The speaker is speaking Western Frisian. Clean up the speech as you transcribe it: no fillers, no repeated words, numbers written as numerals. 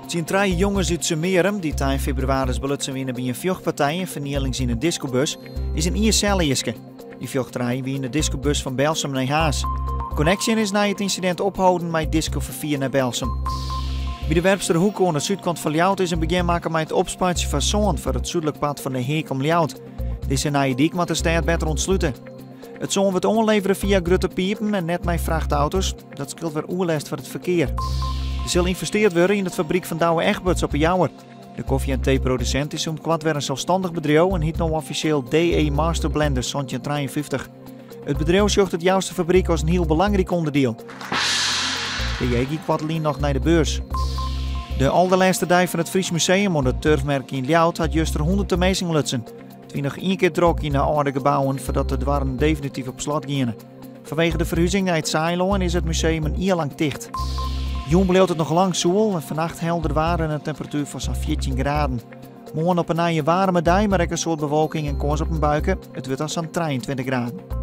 Tsjin trije jonges út Tzummearum, dy't ein febrewaris belutsen wiene by in fjochtpartij en fernielings yn in diskobus, is in jier sel easke. Dy fjochterij wie yn de diskobus fan Belsum nei Harns. Connexxion is nei it ynsidint opholden mei diskoferfier nei Belsum. By de Werpsterhoek oan de súdkant fan Ljouwert is in begjin makke mei it opspuitsjen fan sân foar it súdlik part fan de Heak om Ljouwert. Dizze nije dyk moat de stêd better ûntslute. It sân wurdt oanlevere fia grutte pipen en net mei frachtauto's. Dat skeelt wer oerlêst foar it ferkear. Der sil ynvesteard wurde yn it fabryk fan Douwe Egberts op 'e Jouwer. De kofje en teeprodusint is sûnt koart wer in selsstannich bedriuw en hyt no offisjeel DE Master Blenders 1753. It bedriuw sjocht it Jouster fabryk as in hiel belangryk ûnderdiel. DE gie koartlyn noch nei de beurs. De alderlêste dei fan it Fries Museum oan de Turfmerk yn Ljouwert hat juster hûnderten minsken lutsen. It wie noch ien kear drok yn de âlde gebouwen foardat de doarren definityf op slot giene. Fanwege de ferhuzing nei it Saailân is it museum in jier lang ticht. Jûn bliuwt it noch lang soel en fannacht helder waar en in temperatuer fan sa'n 14 graden. Moarn op 'e nij in waarme dei, mar ek in soad bewolking en kâns op in buike. It wurdt dan sa'n 23 graden.